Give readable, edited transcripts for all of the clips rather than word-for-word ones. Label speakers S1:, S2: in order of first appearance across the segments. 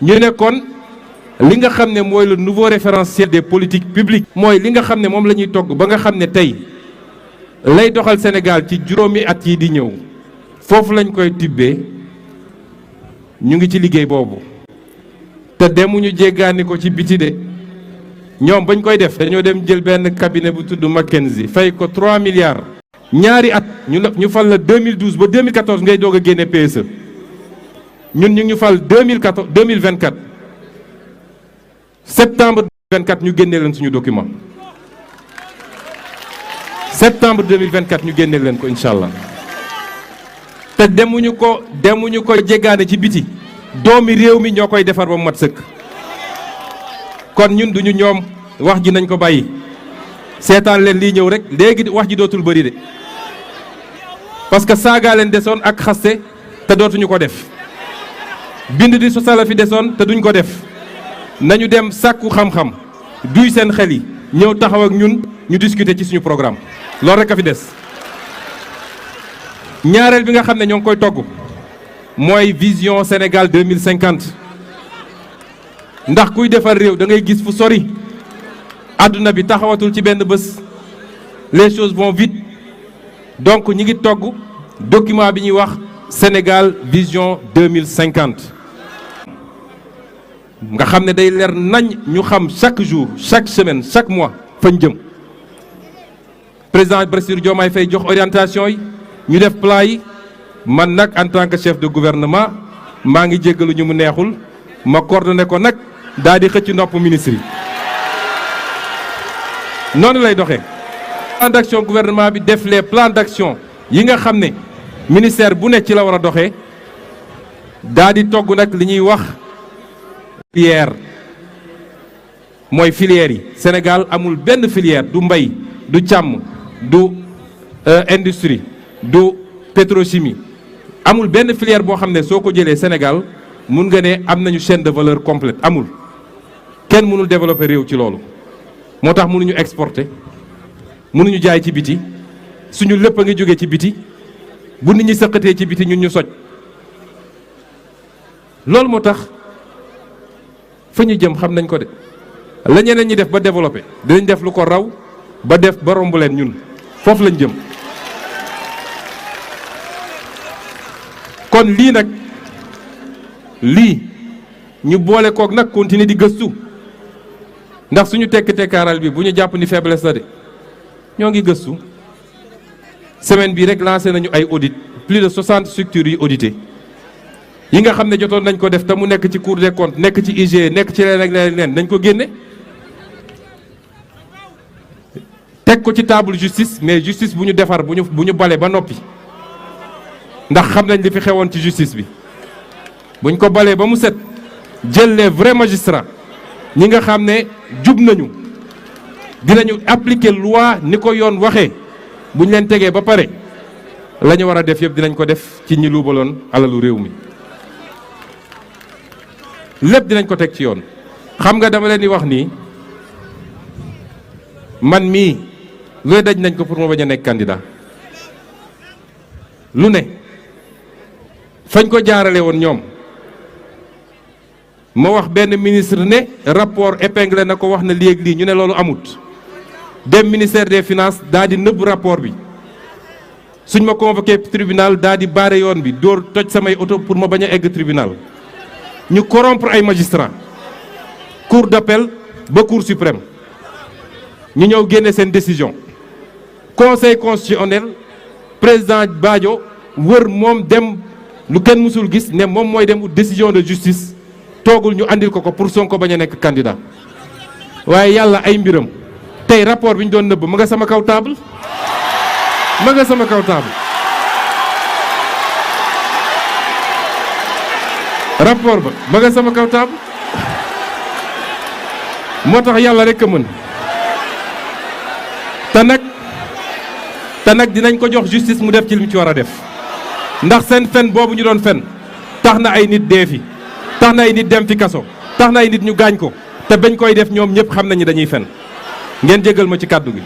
S1: ñu ne kon li nga xam ne mooy le nouveau référentiel des politiques publiques mooy li nga xam ne moom la ñuy togg ba nga xam ne tey lay doxal Sénégal ci juróomi at yi di ñëw foofu lañ koy tibbee ñu ngi ci liggéey boobu te demuñu jéggaani ko ci biti de ñoom bañ koy def dañoo dem jël benn cabinet bu tudd McKinsey fay ko 3 milliards ñaari at ñu fal la 2012 ba 2014 ngay doog a génne PSE ñun ñu fal 2024 septembre 2024 ñu génne leen suñu document septembre 2024 ñu génne leen ko incha allah te demuñu ko jéggaane ci biti doomi réew mi ñoo koy defar ba mu mat sëkk kon ñun duñu ñoom wax ji nañ ko bàyyi seetaan leen lii ñëw rek léegi wax ji dootul bëri de parce que saagaa leen desoon ak xaste te dootuñu ko def bind di sosala fi desoon te duñ ko def nañu dem sàkku xam-xam duy seen xel yi ñëw taxaw ak ñun ñu discuter ci suñu programme loolu rek a fi des ñaareel bi nga xam ne ñoo ngi koy togg mooy vision Sénégal 2050 ndax kuy defar réew da ngay gis fu sori àdduna bi taxawatul ci benn bés les choses vont vite donc ñi ngi togg document bi ñuy wax Sénégal vision 2050 nga xam ne day leer nañ ñu xam chaque jour chaque semaine chaque mois fañ jëm président Bassirou Diomaye Faye jox orientation yi ñu def plan yi man nag en tant que chef de gouvernement maa ngi jéggalu ñu mu neexul ma coordonné ko nag daal di xëcc nopp ministre yi noonu lay doxee. plan d'action gouvernement bi def les plans d'action yi nga xam ne ministère bu ne ci la war a doxee daal di togg nag li ñuy wax filière mooy filière yi Sénégal amul benn filière du mbay du càmm du industrie du pétrochimie amul benn filière boo xam ne soo ko jëlee Sénégal mun nga ne am nañu chaîne de valeur complète amul kenn mënul développer réew ci loolu moo tax mënuñu exporter mënuñu jaay ci biti suñu lépp a ngi jóge ci biti bu nit ñi sëqatee ci biti ñun ñu soj loolu moo tax fa ñu jëm xam nañ ko de la ñeneen ñi def ba développer dinañ def lu ko raw ba def ba romb leen ñun foofu lañ jëm kon lii nag lii ñu boole kook nag continuer di gëstu ndax suñu tekk-tekkaaral bi bu ñu jàpp ni faiblesse la de ñoo ngi gëstu semaine bii rek lancé nañu ay audit plus de 60 structures yi audité yi nga xam ne jotoon nañ ko def te mu nekk ci Cour des comptes nekk ci IGE nekk ci leneen ak leneen nañ ko génne teg ko ci table justice mais justice bu ñu defar bu ñu bale ba noppi ndax xam nañ li fi xewoon ci justice bi buñ ko balee ba mu set jël les vrais magistrats ñi nga xam ne jub nañu dinañu appliquer loi ni ko yoon waxee buñ leen tegee ba pare la ñu war a def yëpp dinañ ko def ci ñi luubaloon alalu réew mi lépp dinañ ko teg ci yoon. xam nga dama leen di wax nii man mii lu ne daj nañ ko pour ma bañ a nekk candidat lu ne fañ ko jaarale woon ñoom ma wax benn ministre ne rapport épinglé na ko wax na léegi lii ñu ne loolu amut dem ministère des finances daa di nëbb rapport bi suñ ma convoqué tribunal daa di baare yoon bi dóor toj samay oto pour ma bañ a egg tribunal ñu corrompre ay magistrats cour d'appel ba cour suprême ñu ñëw génne seen décision conseil constitutionnel président Badio wër moom dem lu kenn mësul gis ne moom mooy dem décision de justice toogul ñu andil ko pour Sonko bañ a nekk candidat waaye yàlla ay mbiram tey rapport bi ñu doon nëbb ma nga sama kaw table ma nga sama kaw table rapport ba ma nga sama kaw table moo tax yàlla rek a mën te nag dinañ ko jox justice mu def ci li mu ci war a def ndax seen fen boobu ñu doon fen tax na ay nit dee fi tax na ay nit dem fi kaso tax na ay nit ñu gaañ ko te bañ koy def ñoom ñëpp xam nañu dañuy fen ngeen jégal ma ci kàddu gi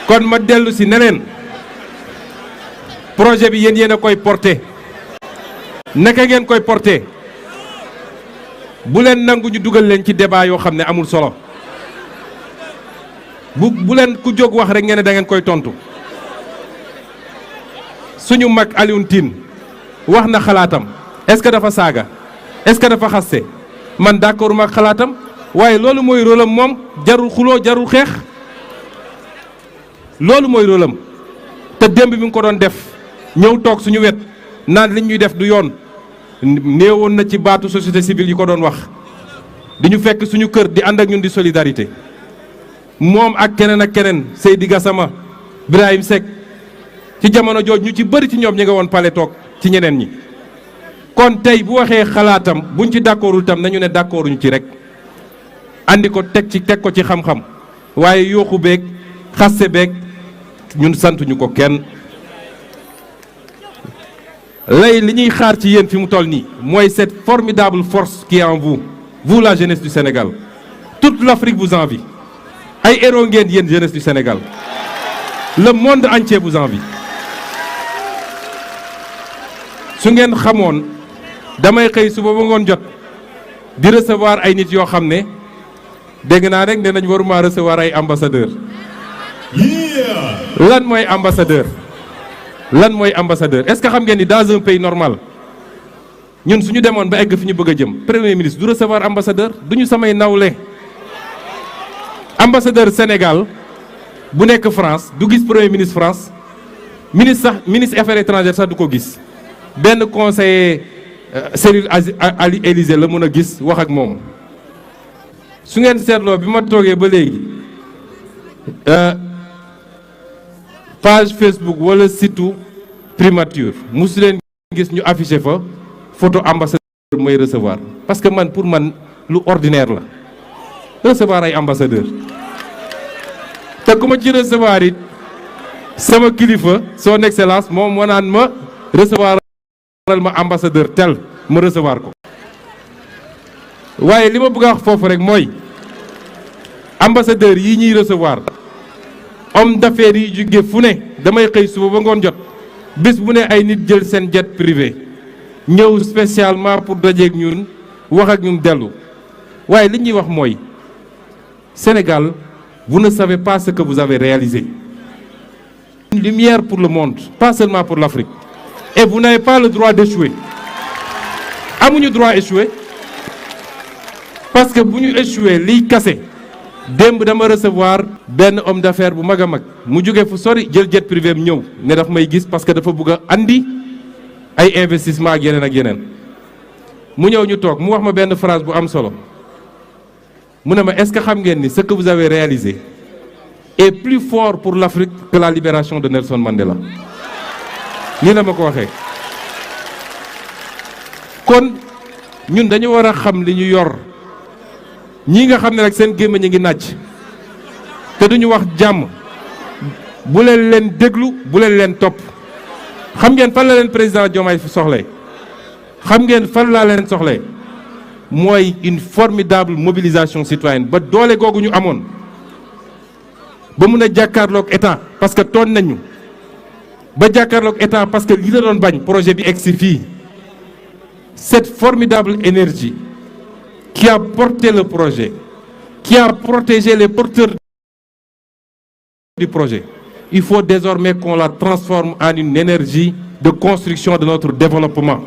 S1: kon ma dellu si neneen projet bi yéen a koy porté naka ngeen koy porté bu leen nangu ñu dugal leen ci débat yoo xam ne amul solo bu leen ku jóg wax rek ngeen ne da ngeen koy tontu suñu mag Alioune Tine wax na xalaatam est-ce que dafa saaga est-ce que dafa xaste man d'accord ma ak xalaatam waaye loolu mooy rôle am moom jarul xuloo jarul xeex loolu mooy rôle am te démb mi ngi ko doon def ñëw toog suñu wet naan li ñuy def du yoon néewoon na ci baatu société civile yi ko doon wax di ñu fekk suñu kër di ànd ak ñun di solidarité moom ak keneen Seydi Gassama Birahim Seck ci jamono jooj ñu ci bëri ci ñoom ñi nga woon pale toog ci ñeneen ñi kon tey bu waxee xalaatam buñ ci d'accordul tam nañu ne d'accorduñu ci rek andi ko teg ko ci xam-xam waaye yooxu beeg xaste beeg ñun santuñu ko kenn lay li ñuy xaar ci yéen fi mu toll nii mooy cette formidable force qui est en vous la jeunesse du Sénégal toute l'Afrique vous envie ay héros ngeen yéen jeunesse du Sénégal le monde entier vous envie su ngeen xamoon damay xëy suba ba ngoon jot di recevoir ay nit yoo xam ne dégg naa rek ne nañ waruma recevoir ay ambassadeur lan mooy ambassadeur est-ce que xam ngeen ni dans un pays normal ñun suñu demoon ba egg fi ñu bëgg a jëm premier ministre du recevoir ambassadeur duñu samay nawle ambassadeur Sénégal bu nekk France du gis premier ministre France ministre affaires étrangères sax du ko gis benn conseiller cellule Ali Élysée la mën a gis wax ak moom su ngeen seetloo bi ma toogee ba léegi page Facebook wala site primature musu leen gis ñu affiché fa photo ambassadeur mooy recevoir parce que pour man lu ordinaire la recevoir ay ambassadeur te ku ma ci recevoir it sama kilifa son excellence moom moo naan ma recevoir ma ambassadeur tel ma recevoir ko waaye li ma bëgg a wax foofu rek mooy ambassadeur yi ñuy recevoir homme d'affaires yi jóge fu ne damay xëy suba ba ngoon jot bés bu ne ay nit jël seen jet privé ñëw spécialement pour dajeeg ñun wax ak ñun dellu waaye li ñuy wax mooy Sénégal vous ne savez pas ce que vous avez réalisé une lumière pour le monde pas seulement pour l'Afrique et vous n'avez pas le droit d'échouer amuñu droit échouer parce que bu ñu échouer liy kase démb dama recevoir benn homme d'affaires bu mag a mag mu jóge fu sori jël jet privé am ñëw ne daf may gis parce que dafa bëgg a andi ay investissement ak yeneen mu ñëw ñu toog mu wax ma benn phrase bu am solo mu ne ma est-ce que xam ngeen ni ce que vous avez réalisé est plus fort pour l'Afrique que la libération de Nelson Mandela nii la ma ko waxee kon ñun dañu war a xam li ñu yor ñii nga xam ne rek seen gémmiñ a ngi nàcc te duñu wax jàmm bu leen déglu bu leen topp xam ngeen fan la leen président Diomaye soxlee xam ngeen fan laa leen soxlee mooy une formidable mobilisation citoyenne ba doole googu ñu amoon ba mun a jàkkaarloog état parce que tooñ nañu ba jàkkaarloog état parce que li la doon bañ projet bi egsi fii cette formidable énergie qui a porté le projet qui a protégé les porteurs du projet il faut désormais qu'on la transforme en une énergie de construction de notre développement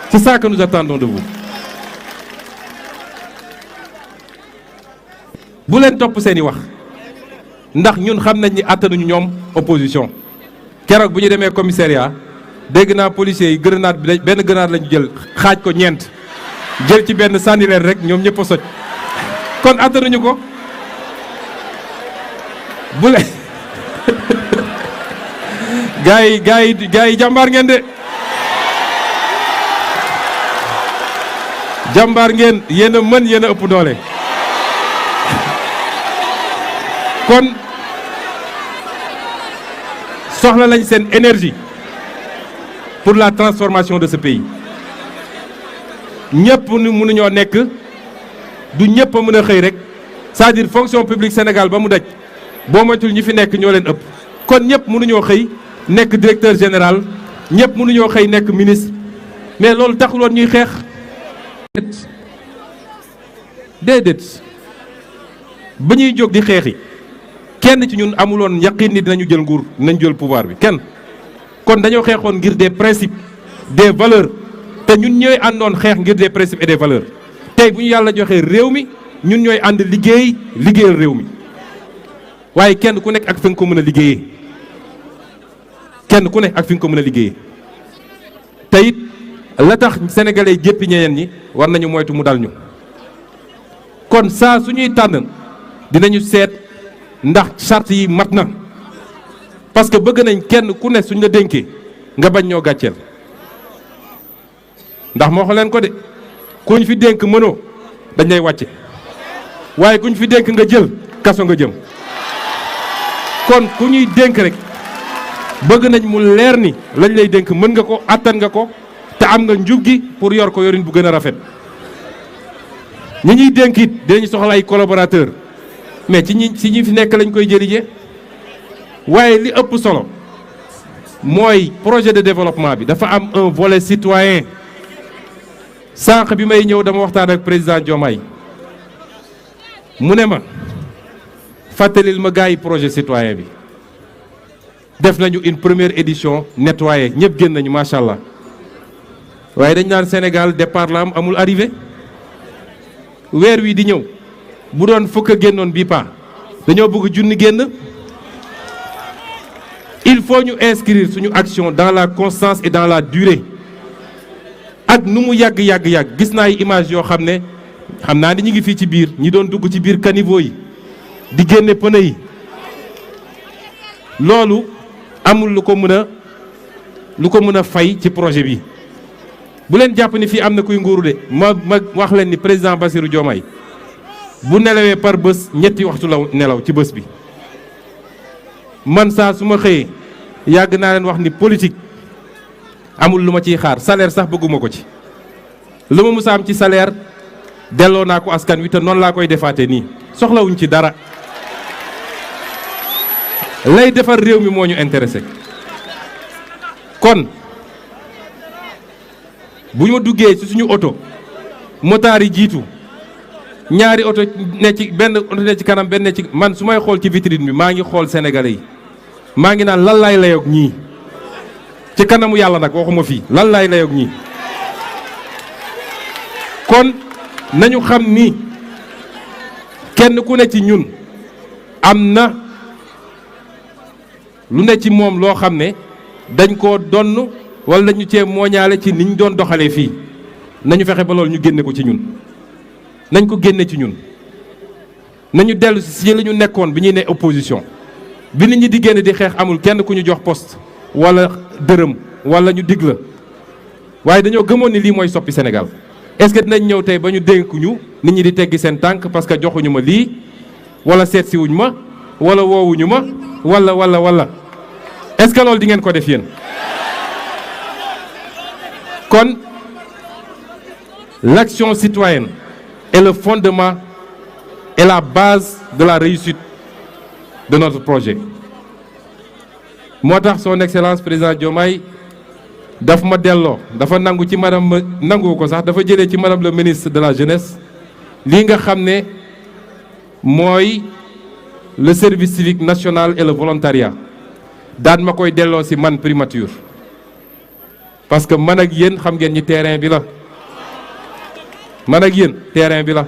S1: c'est ça que nous attendons de vous bu leen topp seeni wax ndax ñun xam nañ ni attanuñu ñoom opposition keroog bu ñu demee commissariat dégg naa policiers yi grenade bi benn grenade lañu jël xaaj ko ñeent jël ci benn sànni leen rek ñoom ñëpp a soj kon attanuñu ko bu leen gaa yi jàmbaar ngeen de jàmbaar ngeen yéen a mën yéen a ëpp doole kon soxla lañ seen énergie pour la transformation de ce pays ñëpp nu mënuñoo nekk du ñëpp a mën a xëy rek c'est-à-dire fonction publique Sénégal ba mu daj boo moytul ñi fi nekk ñoo leen ëpp kon ñëpp mënuñoo xëy nekk directeur général ñëpp mënuñoo xëy nekk ministre mais loolu taxuloon ñuy xeex. déedéet ba ñuy jóg di xeexi kenn ci ñun amuloon yaqin ni dinañu jël nguur dinañ jël pouvoir bi kenn. kon dañoo xeexoon ngir des principes des valeurs te ñun ñooy àndoon xeex ngir des principes et des valeurs tey bu ñu yàlla joxee réew mi ñun ñooy ànd liggéeyal réew mi waaye kenn ku nekk ak fi nga ko mën a liggéeyee kenn ku nekk ak fi nga ko mën a liggéeyee te it la tax sénégalais jéppi ñeneen ñi war nañu moytu mu dal ñu. kon saa suñuy tànn dinañu seet ndax charte yi mat na parce que bëgg nañ kenn ku ne suñ la dénkee nga bañ ñoo gàcceel ndax moo xo leen ko de kuñ fi dénk mënoo dañ lay wàcce waaye kuñ fi dénk nga jël kaso nga jëm kon ku ñuy dénk rek bëgg nañ mu leer ni lañ lay dénk mën nga ko attan nga ko te am nga njub gi pour yor ko yorin bu gën a rafet. ñi ñuy dénk it dinañu soxla ay collaborateur mais ci ñi fi nekk lañ koy jëlijee waaye li ëpp solo mooy projet de développement bi dafa am un volet citoyen. sànq bi may ñëw dama waxtaan ak président Diomaye mu ne ma fàttalil ma gars yi projet citoyen bi def nañu une première édition nettoyé ñëpp génn nañu macha allah waaye dañ naan Sénégal départ la am amul arrivé. weer wi di ñëw bu doon fukk a génnoon bii paa dañoo bëgg junni génn il faut ñu inscrire suñu action dans la constance et dans la durée ak nu mu yàgg gis naa ay image yoo xam ne xam naa ni ñu ngi fii ci biir ñi doon dugg ci biir caniveau yi di génne pneu yi loolu amul lu ko mën a fay ci projet bi. bu leen jàpp ni fii am na kuy nguuru de ma wax leen ni président Bassirou Diomaye bu nelawee par bés ñetti waxtu la nelaw ci bés bi man saa su ma xëyee yàgg naa leen wax ni politique amul lu ma ciy xaar salaire sax bëgguma ko ci lu ma musa am ci salaire delloo naa ko askan wi te noonu laa koy defaatee nii soxlawuñ ci dara lay defar réew mi moo ñu intéressé kon bu ñu ma duggee ci suñu oto motaar yi jiitu ñaari oto ne ci benn oto ne ci kanam benn ne ci man su may xool ci vitrine bi maa ngi xool sénégalais yi maa ngi naan lan laay layoog ñii ci kanamu yàlla nag waxuma fii lan laay layoog ñii kon nañu xam ni kenn ku ne ci ñun am na lu ne ci moom loo xam ne dañ koo donn wala dañu cee mooñaale ci niñ doon doxalee fii nañu fexe ba loolu ñu génne ko ci ñun nañ ko génne ci ñun nañu dellu si li ñu nekkoon bi ñuy ne opposition bi nit ñi di génn di xeex amul kenn ku ñu jox poste wala dërëm wala ñu dig la waaye dañoo gëmoon ni lii mooy soppi Sénégal est-ce que dinañ ñëw tey ba ñu dénk ñu nit ñi di teggi seen tànk parce que joxuñu ma lii wala seet si wuñ ma wala woowuñu ma wala est-ce que loolu di ngeen ko def yéen. kon l'action citoyenne est le fondement et la base de la réussite de notre projet moo tax son excellence président Diomaye daf ma delloo dafa nangu ci madame nangu ko sax dafa jëlee ci madame le ministre de la jeunesse lii nga xam ne mooy le service civique national et le volontariat daan ma koy delloo si man primature parce que man ak yéen xam ngeen ñi terrain bi la man ak yéen terrain bi la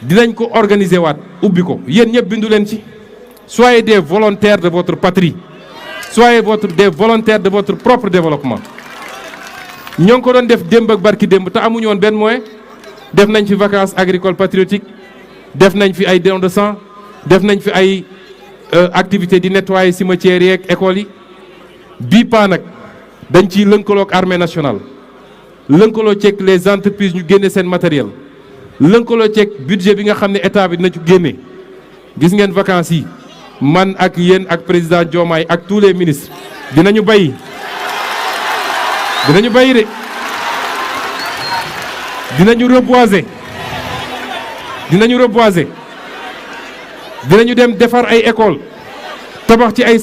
S1: dinañ ko organiser waat ubbi ko yéen ñëpp bindu leen ci soyez des volontaires de votre patrie soyez des volontaires de votre propre développement ñoo ngi ko doon def démb ak barki démb te amuñu woon benn moyen def nañ fi vacances agricoles patriotiques def nañ fi ay dons de sang def nañ fi ay activités di nettoyer cimetières yi ak écoles yi bii paa nag dañ ciy lëkkaloo ak armée nationale lëkkaloo ceeg les entreprises ñu génne seen matériel lëkkaloo ceeg budget bi nga xam ne état bi dina ci génne gis ngeen vacances yi man ak yéen ak président Diomaye ak tous les ministres dinañu bay de dinañu reboiser dinañu dem defar ay école tabax ci ay